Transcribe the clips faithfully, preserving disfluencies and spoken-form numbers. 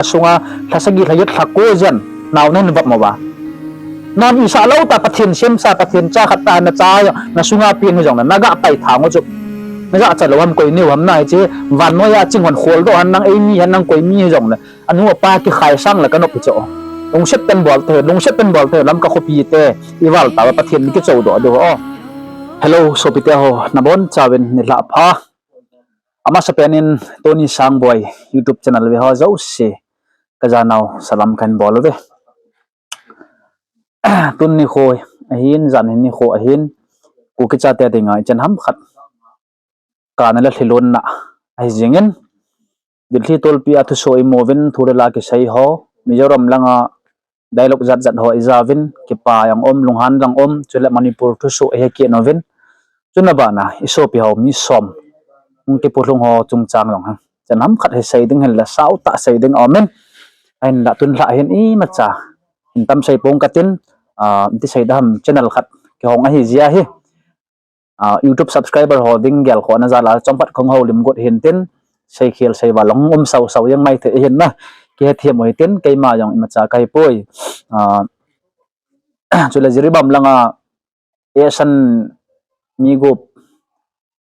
sunga lha sagi lha get lha ko jen nao nahin vop mo ba. Nahin isah lou ta Pathen semsa Pathen cha khat ta nacha nasunga peng hijongle naga pai thang u chu. Najachat lou ham koi neo ham na hiche vannoiya ching hon kholdoh hen lang eimi hen lang koi mi hijongle. Anu apa kikhai sang le kanop hi chu. Lungset pen bol te, lungset pen bol te, Lamka khopi te, ival tauva Pathen kichoudoh diu o. Hello, sopite ho, nabonchauvin nilhah pha. Amasapen in Tony Sangboi YouTube channel ve ho jouse kajanau salam kahin bol uve. Tuni nikho ahin, jan hi nikho ahin, Kuki chate dinga ichan ham khat kana le lhilunna ahi jingin, Delhi tolpi a thusoh imu uvin, thu le la kisei ho, Mizoram langa dialogue jat jat ho ijauvin, kipa jong um, lunghan jong um, chule Manipur thusoh ihet kit uvin, chuna bana isopi ho mi som hung kipulhung ho chungchang jong ichan ham khat hi sei ding hinla sautah sei ding aumin, ahinla tunlhah hin imacha hin tam sei pong katin, iti sei ding ham, channel khat kihong ahi jeh ahi. YouTube subscriber ho ding gelkhohna jal a chomkhat kahung houlim got hintin, seikhel seival hung um sausau jeng mai thei hin na, kihethem u hitin, keima jong imacha kahipoi. Chule Jiribam langa eisan mi gup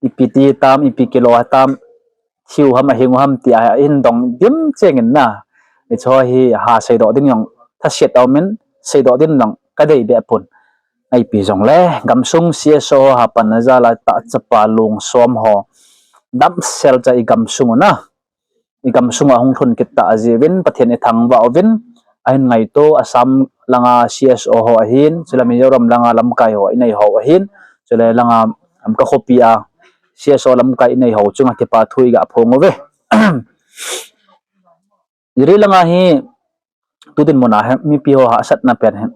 ipi ti tam, ipi kilo tam, thiu ham ahing u ham tia hin dong dim chengin na, hicheho hi ha seidoh ding jong thaset aumin, seidoh ding jong kadei behpon. Ipi jongle gamsung C S O ho hapanna jal a tahchapa lungsom ho damsel cha igamsung u na, igamsunga hung lhun kit tah ajiuvin, Pathen ithangvah uvin, ahin ngaito Assam langa C S O ho ahin, chule Mizoram langa lamkai ho inei ho ahin, chule langa Lamka khopi a C S O lamkai inei ho chunga kipa thu iga phong uve. Jiri langa hi tu dinmun a hi mipi ho hahsatna pen hi,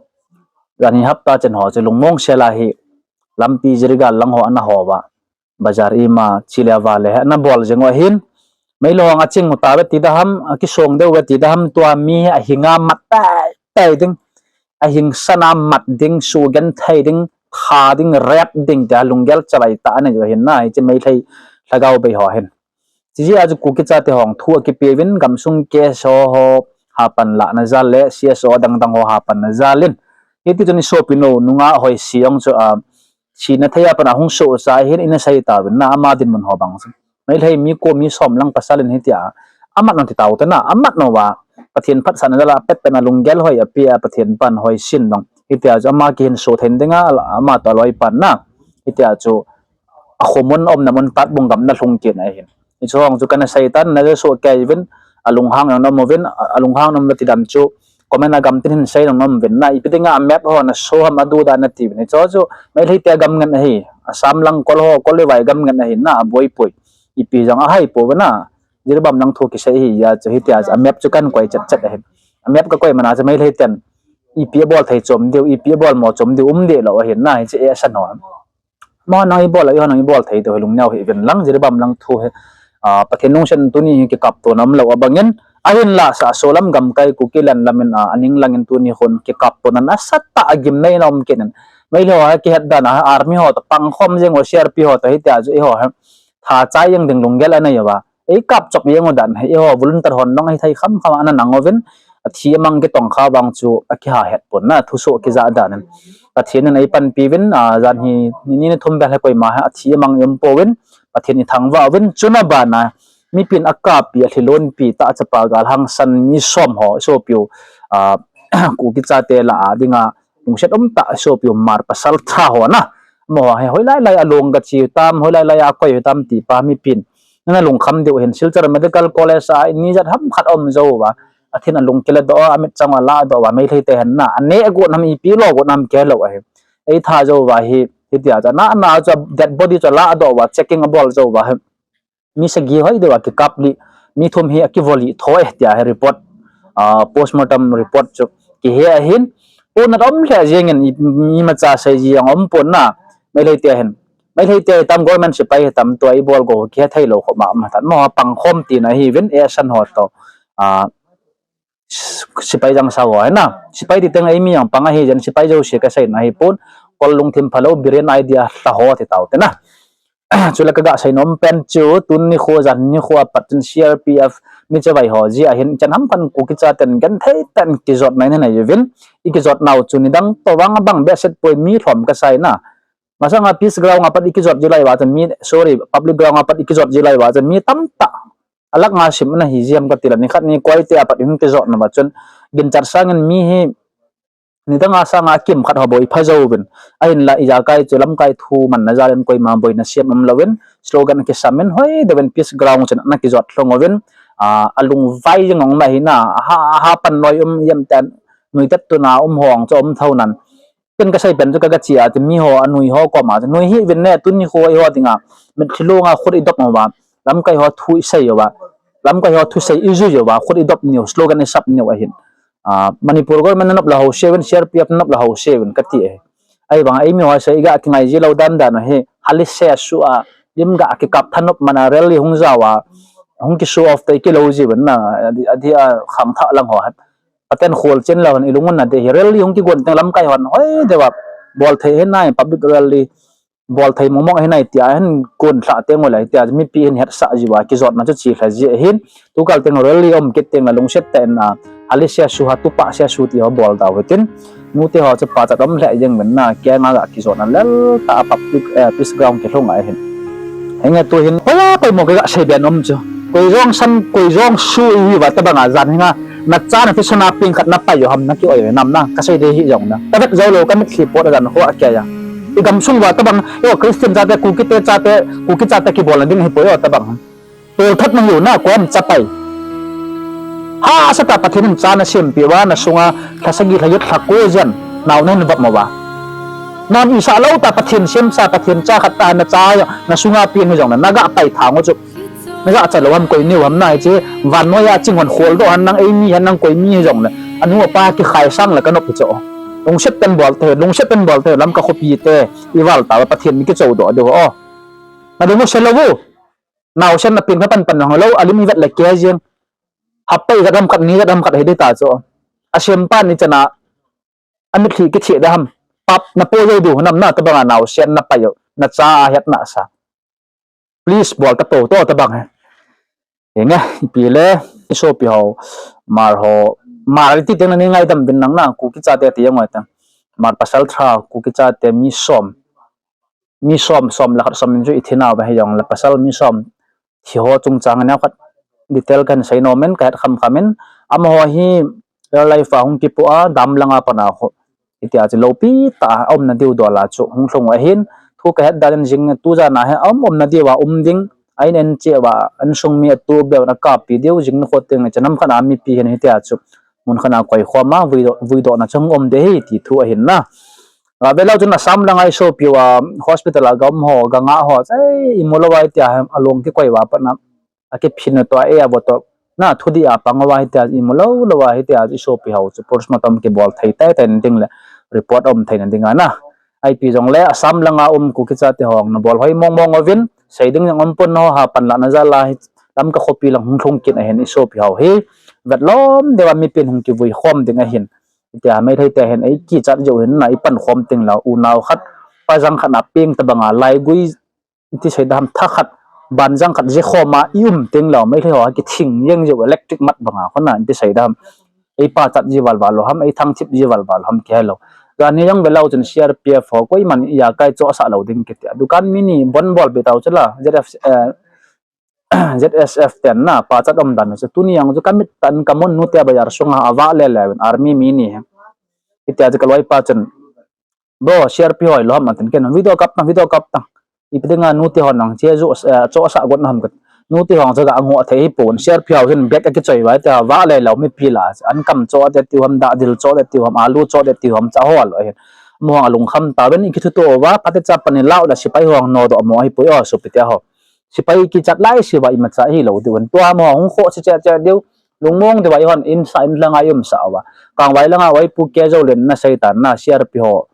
jan hi hapta chen ho chu lungmong sel a hi lampi Jiri gal lang ho ana houva, bazar ima chele vale hi ana bol jing u ahin, meilhei ho aching u tauve ti ding ham, akisong diu ve ti ding ham, tua mi hi ahinga mat teitei ding, ahingsan a mat ding, sugenthei ding, tha ding, rep ding tia lunggel chavai tah anei u ahin na, hiche Meitei lhagao bei ho hin. Chujeh a chu Kuki chate hung thu akipeuvin, gamsung case ho, ho hapan lahna jal le C S O adang dang ho hapanna jal in, hiti chun isopi nu nungah Hoisi jong chu, sina thei a pat a hung sohcha ahin, ina sei tauvin na, ama dinmun ho bang chu, Meitei mi ko mi som lang pasal in hitia amat nau ti taute na, amat nauva Pathen phatsahna jal a apet pen a lunggel hoi apeh a Pathen pan Hoisin jong hitia chu ama kihinso thei dinga, ama toh aloipan na, hitia chu akhomun aumna mun Tatbung gamna lhung kit ahin. Hiche hung chu kana seitan, naja soh kei uvin, alunghang jong naum uvin, alunghang naum uva ti dan chu comment a gamtin hin sei jong naum uvin na, ipi dinga amap ho naso ham, aduda nati uvin. Hiche chu Meitei te gam ngen ahi, Assam lang kol ho, kol le vai gam ngen ahi na, aboipoi. Ipi jong ahai pouve na, Jiribam lang thu kisei ahi jeh a chu hitia chu amap chu kahin koi chet chet ahin. Amap kakoi man a chu Meitei ten ipi abol thei chom diu, ipi abol mo chom diu um deh lou ahin na, hiche eisan ho. Amaho nang ibol a, eiho nang ibol thei diu hi lungneo hih uvin lang, Jiribam lang thu hi, Pathen lungset in tuni hi kikaptona umlou abang in, ahinla Sahso lam gamkai Kuki land lam in, aning lang in tuni khun kikaptona nasatah a gimneina um kit in, Meitei ho hi kihet dan a army ho toh pangkhom jeng u, C R P ho toh hitia chu eiho hi tha chai jeng ding lunggel anei uva, eikap chop jeng u dan hi eiho volunteer hon jong ahithei kham kham a ana nang uvin, athi amang kitongkha vang chu akiha het pon na, thusoh kijah dan in. Pathen in eipanpi uvin, jan hi ni ni thum vel hi koima hi athi amang i um pouvin, Pathen ithangvah uvin, chuna bana mipin akapi, alhilunpi, tahchapa gal hangsan mi som ho, isopiu, Kuki chate lah a dinga lungset umtah isopiu Hmar pasal tha ho na, amaho hi hoilai lai a long gache u tam, hoilai lai a akoi u tam ti pa mipin nana lungkham diu ahin. Silchar Medical College a in nijat ham khat aum jou uva, athin alung kiladoh a, amitchang u aladoh uva, Meitei te hin na, aneh got nam, ipi lo got nam kihelou ahi. Eitha jou uva hi, hitia chu ana, ana chu dead body chu aladoh uva, checking abol jou uva hi, mi sagi hoi deuva kikap lih, mi thum hi akivolih tho e tia hi report, postmortem report chu kihe ahin, ponat um lheh jengin, imacha seiji jong aumpon na, Meitei te hin, Meitei te hitam, government sepai hitam, tua ibol go kihethei lou khop mama tan, amaho pangkhom tina ahiuvin, eisan ho toh, sepai jangsa ho hi na, sepai ti teng eimi jong pang ahi jeh in sepai jouse kaseina ahipon, kol lungthim phalou, brilliant idea lha ho ti taute na. Chule kaga seinom pen chu, tuni nikho jan nikho apat chun C R P F mi chavai ho jeh a hin, ichan ham khat Kuki chaten genthei tah in kijotna in anei uvin, ikijot nau chu nidang toh vang abang behseh poi, mi lhom kasai na. Masanga peace ground apat ikijot ji lai uva chun mi, sorry, public ground apat ikijot ji lai uva chun mi tamtah, alakh nga sim ana hi ji ham kati le, nikhat ni koite apat ihung kijot nauva chun, ginchat sangin mi hi nidang a sanga kimkhat ho bou ipha jouvin. Ahinla ijakai chu lamkai thu manna jal in koima boina sem umlouvin, slogan kisam in hoi deuvin peace ground chun ana kijot lhung uvin, a, alungvai jing ong ma hi na, ha, ha pan noi um yem tan, nuitet tuna um hong chu um thou nan. Ken kasei pen chu kaga che a, chu mi ho anui ho koma chu nui hih uvin ne, tuni nikho eiho dinga mitlhi longa khut idop uva, lamkai ho thu isei uva, lamkai ho thusei ijui uva, khut idop niu, slogan isap niu ahin. A, Manipur government nanop la ho seuvin, C R P F nanop la ho seuvin kati ahi. Ahivang eimi ho sei iga kingai ji lou dan dan ahi, hali se su a, lim ga kikap thanop mana rally hung jao a, hung ki show off te kilou jiuvin na, adi, adi a khangthah lang ho. Pathen khol chen lou hin ilung un na de hi, rally hung kigon teng lamkai hon hoi deuva bol thei hinai, public rally bol thei mong mong hinai tia hin kon lha teng ulai tia mipi hin hetsah jiuva kijotna chu chelha ji ahin, tukal teng rally um kit teng la lungset tah in a, hali se su ha tupa se su ti ho bol dau hitin, nute ho chu pachat um lheh jeng uvin na, kenga ga kijotna lel tah a public, eh, peace ground kilhung a ahin. Henge tu hin, hoiya koimo kiga sei be nom chu. Koi jong san, koi jong su ihiuva tobanga jan hinga, nacha na tuition a peng khat napai u ham naki oi u hinam na, kasei ding hi jong na. Kavet jou lou, kamitlhi pot a jan ho akei a. Igamsung uva tobang, o Christian chate, Kuki te chate, Kuki chate kibolna ding hipoi o tobang. Tolthat nahiu na, koiham chapai. Hahsatah Pathen in cha nasempeh uva, nasunga lha sagi lha get lha ko jen, nao nahin vop mo uva. Nam isah lou tah Pathen semcha, Pathen cha khat tah nacha nasunga peng hijongle, naga pai thang u chu. Najahcha lou ham, koi neo ham na hiche, vannoiya ching hon kholdoh hen nang, eimi hen nang, koi mi hijongle, anu apa kikhai sang le kanop hi chu. Lungset tah in bol thei, lungset tah in bol thei, Lamka khopi te, ival tauva Pathen mi kichoudoh diu o. Nalung u se lou u. Naosen na peng kha pan pan jong lou, alim ivet le kei jeng. Hapta ijat ham khat, ni ijat ham khat hiding ta chu. Asempa ni chana, amitlhi kicheh da ham. Pap napo jou diu hinam na, tobanga naosen napai u, nacha ahet nasa. Please bol tapo to tobang hi. Henge, ipi le, isopi ho, Hmar ho, Hmar ti teng nani ngaidam uvin nang na, Kuki chate ti jong ngaitang. Hmar pasal tha, Kuki chate mi som. Mi som, som le khat som in chu ithi nauva hijongle pasal mi som thi ho chungchang a neokhat detail kahin sei nom in, kahet kham kham in, amaho hi real life a hung kipoh a, dam langa pat a ho, hitia chu loupi tah a umna diu dol a chu hung lhung u ahin, thu kahet dan in jing tujan a hi aum umna diuva um ding, a in en cheh uva, insung mi atu beu in akapi diu, jing nikho teng le chu nam khat a mipi hin hitia chu mun khat a koikhom a, vuidoh, vuidohna chu hung um ding ahi ti thu ahin na. A, velou chun Assam langa isopi uva hospital a ga um ho, ga ngah ho, chai imu louva hitia along kikoi uva pat na, akiphin u toh, a vo toh, na thudih a pang uva hitia imu lou louva hitia isopi ho chu postmortem kibol thei teitei na ding le report um theina dinga na. Ipi jongle Assam langa um Kuki chate hon nabol hoi mong mong uvin, sei ding jong um pon, ho ha panlahna jal a hi Lamka khopi lang hung lhung kit ahin isopi ho hi. Vetlom deuva mipin hung kivui khom ding ahin. Hitia Meitei te hin eikichat jiu hin na, ipan khom teng le unao khat, pajang khat na peng tobanga laigui, iti sei da ham, tha khat, banjang khat je khom a ium teng le Meitei ho kithing jeng jiu, electric mat banga khun na iti sei da ham. Eipachat ji val val lou ham, eithangthip ji val val lou ham kihe lou. Jani jong velou chun C R P F ho koiman ijakai chohsah lou ding kitia, dukan mini bon bolpi tau chu la, Z F, eh, Z S F ten na pachat um dan chu, tuni jong chu kamit tah in kamun, nute bazar sunga avah le le uvin army mi ni hi. Hitia chu kaloipa chun, bro, C R P ho hilou ham atin, ken video kap tang, video kap tang. Ipi dinga nute hon nang che ju, eh, chohsah got na ham kati. Nute hon chu ga ngoh thei hipon, C R P ho chun bag akichoi uva, tia vah le lou mipi lah a, an kam choh de tiu ham, dahdil choh de tiu ham, alu choh de tiu ham, cha ho lou ahin. Amaho alungkham tauvin, ikithuto uva, phatecha pan ilah u le sepai ho nodoh mo ahipoi o, sopite ho. Sepai kichat laise uva imacha hilou diu hin. Tua amaho hung khohse cheh cheh diu, lungmong diuva eihon insah in langa iumsah uva. Kangvai langa uva ipu K. Zoulen in asei tan na, C R P ho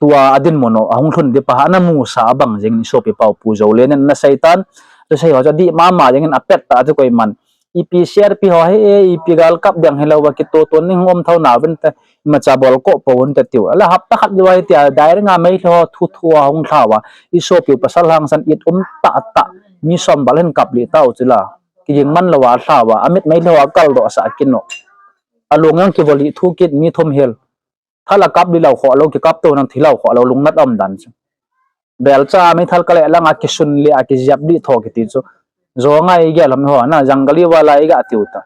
tua adinmun u ahung lhun ding pa ana musa abang jengin isopipa u Pu Zoulen in ana sei tan. Tusei ho chu adih mama jengin, apet tah chu koiman Ipi C R P ho hi e, ipi gal kap ding hilou va, kitoh toh ning um thou na vin te, imacha bol ko po vin te tiu. Ala hapta khat jou a hi tia, direct a Meitei ho thu thu a hung lha uva. I sopi u pasal hangsan it um tah tah. Mi som val hin kap lih tau chu la. Kijing man lou a lha uva. Amit Meitei ho a kal doh sa kit no. Alung jong kivo lih thu kit mi thum hel. Thal a kap lih lou kho lou, kikap to nang thi lou kho lou, lungnat um dan chu. Belcha a meithal kale lang a kisun lih a kijep lih tho kiti chu. Jo ngai gel ham ho na, jungle va lai ga tiu ta.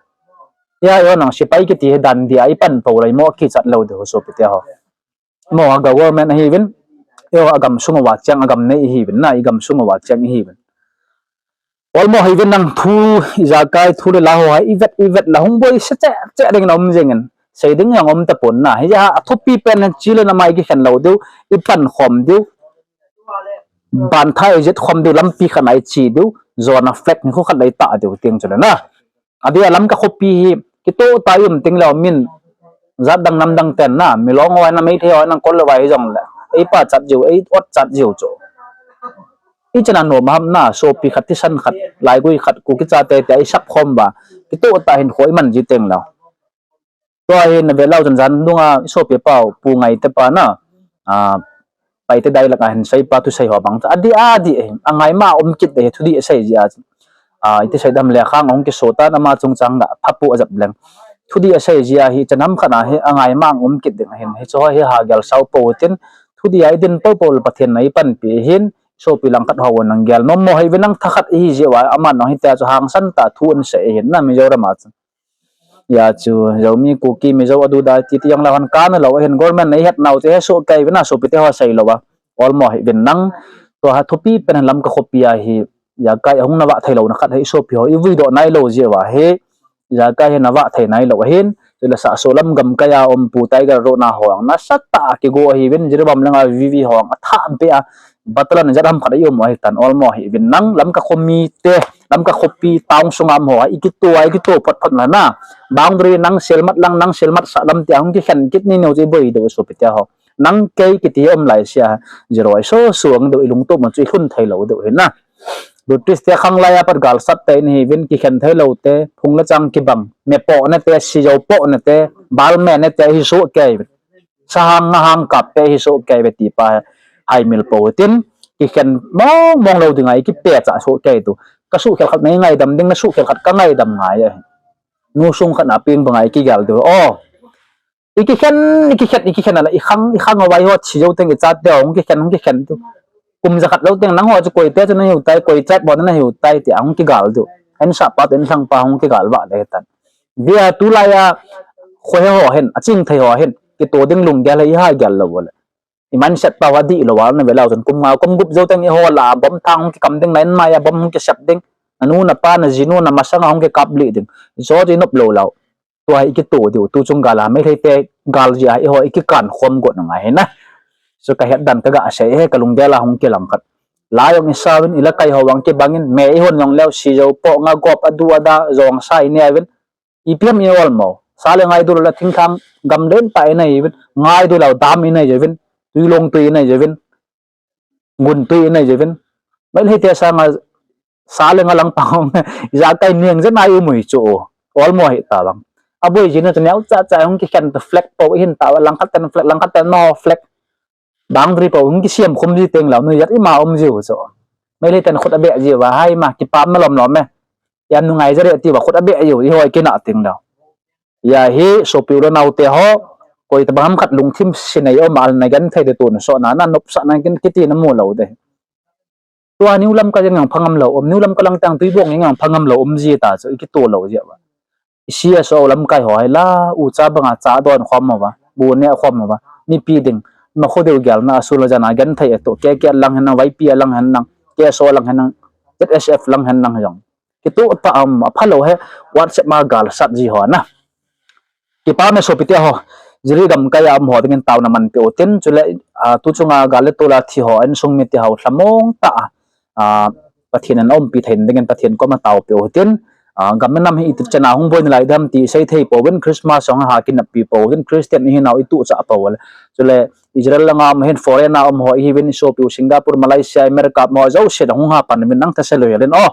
Ya yo nang sipai kiti hi dan dia i pan po lai mo kichat lou de ho sopi te ho. Mo a government ahi vin. Yo a gam sung uva chang a gam nei hi vin na, i gam sung uva chang hi vin. Olmo hi vin nang thu, ijakai thu le la ho hi, i vet, i vet la hung boi se che, che ding na um jing in. Sei ding jong um ta pon na. Hi ja a thupi pen na chi le na mai kikhen lou diu, i pan khom diu. Ban thai jet khom diu, lampi khat nai chi diu, zona flag ni khu khat lai ta diu ting chu le na. Adia Lamka khopi hi, kitoh ta i um ting lou min, jat dang nam dang ten na, Milong ho na, Meitei ho na, kol le vai hi jong le. Ei pa chat jiu, ei ot chat jiu chu. I chana nom ham na, sopi khat, thisan khat, laigui khat, Kuki chate te, i sap khom ba. Kitoh ta hin khoi man ji teng lou. Tua hin na ve lou jan jan dunga, i sopi pau, Pu Ngaite pa na. A, Paite dai laka hin sei pa thu sei ho bang. Adi, adi, a ngai ma um kit de, thudi sei ji a. A, iti sei dam le khang hung kiso ta na ma chung chang da, phapu ajap leng. Thudi sei ji a hi, chanam khat na hi, a ngai ma um kit ding hin. Hi cho hi ha gel sau po tin, thudi a i din po po le Pathen na i pan pi hin, sopi lang khat ho nang gel. Nom mo hi vin nang tha khat hi ji wa, aman nang hi ta chu hangsan ta thu an sei hin, na Mizoram a chu. Ya chu, Zomi Kuki Mizo adu da ti ti yang la han ka na lou, hin government nei het nau te he so kai vin na sopi te ho sei lou va. Olmo hi vin nang, tua ha thupi pen Lamka khopi a hi, ijakai hung na va thei lou na khat hi sopi ho, i vui doh nai lou ji va hi, ijakai hi na va thei nai lou hin, chu le sa so lam gam kai a um Pu Tiger ro na ho ang na sa ta ki go hi vin, Jiribam lang a V V ho ang a tha be a, Batalan jat ham khat i um ahi tan, olmo hi vin nang, Lamka khomi te, Lamka khopi taung sung am ho, i kitoh, i kitoh phot phot na na. Boundary nang selmat lang, nang selmat sa lam te, hung kikhen kit ni neu chi boi deu sopi te ho. Nang kei kiti um lai sia, zero ai so suang deu i lungtup ma chu i lhun thei lou deu hi na. British te khang lai a pat gal sat te ni hi vin kikhen thei lou te, phung la chang kibang, me po na te, si jo po na te, bal me na te, hi so kei. Sahang nga hang kap te hi so kei ve ti pa hai mil po tin, kikhen mong mong lou ding ai kipe cha so kei tu. Ka su khel khat nei ngai dam ding, na su khel khat ka ngai dam ngai a. Nu sung khat na ping ba ngai ki gal tu. O. I kikhen, i kikhen, i kikhen ala, i khang, i khang vai ho chi jo teng i chat de hung kikhen, hung kikhen tu. Kum ja khat lou teng nang ho chu koi te chu na hiu tai, koi chat bo na hiu tai ti hung ki gal tu. En sa pa ten sang pa hung ki gal va le tan. Bia tu lai a, khoi ho hin, a ching thei ho hin, kitoh ding lunggel hi ha gel lou le. I mindset pa wa di lou wa na ve lou chun kum nga kum gup jo teng i ho la bom thang kikam ding na in mai a bom kisep ding. Na nu na pa na ji nu na masang a hung kikap li ding. Jo ji nop lou lou. Tua hi kitoh diu, tu chung gal a, Meitei te gal ji a, i ho i kikan khom got na ngai hi na. So ka het dan ka ga sei he ka lunggel a hung kilang khat. La jong i sa vin i la kai ho vang kibang in, me i hon jong leu si jo po nga gop a du a da jong sa i ne vin. I piam i olmo. Sa le ngai du la thingthang gam len ta i nei vin. Ngai du la dam i nei vin. Tui long tui i nei vin. Gun tui i nei vin. Meitei te sa nga sa le nga lang pang. Ijakai niang je nai u mui chu. Olmo hi ta vang. A boi ji na chu neo cha cha hung kikhen ta flag po hin ta lang khat ten flag lang khat ten no flag. Boundary po hung kisiam khum ji teng lau nu yat i ma um ji u chu. Meitei ten khut a be ji wa hai ma kipam na lom lom me. Yam nu ngai jare ti wa khut a be ji u i hoi kina teng lau. Ya hi sopi u le nau te ho. Koi ta bang ham khat lungthim si nei um a na gen thei de tu na so na na nop sa na kin kiti na mu lou de. Tua New Lamka jeng jong phangam lou um, New Lamka lang tang Tuibong jeng jong phangam lou um ji ta chu i kitoh lou ji wa. I C S O lamkai ho hai la, u cha banga cha don khom mo wa, bu ne khom mo wa, mipi ding, ma kho deu gel na asul jana gen thei to, K K lang hen nang, Y P lang hen nang, K S O lang hen nang, Z S F lang hen nang jong. Kitoh ta am, a pha lou he, WhatsApp ma gal sat ji ho na. Kipa me sopi te ho, Jiribam kai a um ho dingin tauna man pe u tin, chule, a, tu chunga gal le tol a thi ho, insung mi te ho, lhamong ta, a, Pathen in a umpi thei dingin Pathen koma tao pe u tin, a, gam le nam hi iti chana hung boi nalai dam ti sei thei po vin Christmas hung ha kinep pi po vin Christian hi nau i tu cha po le. Chule Israel langa um hin foreign a um ho hi vin sopi u Singapore, Malaysia, America mo jo se da hung ha pan vin nang ta se lo len o.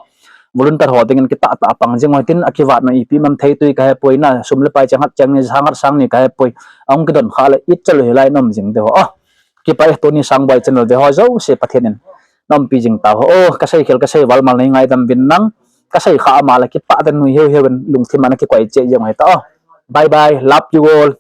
Volunteer ho dingin kitah tah a pang jing u hitin, akivat na ipi mam thei tui kahepoi na, sum le pai chang hat chang ni, sang hat sang ni kahepoi. Ahung kidon kha le it chalu hilai nom jing te ho. Oh, kipah e, tuni Sangboi channel ve ho jouse Pathen in na umpi jing tau ho. Oh, kasei khel kasei val mal nei ngaidam uvin lang. Kasei kha ama le kipah tah in nui heu heu in lungthim a na kikoi cheh jeng u hita. Oh, bye bye, love you all.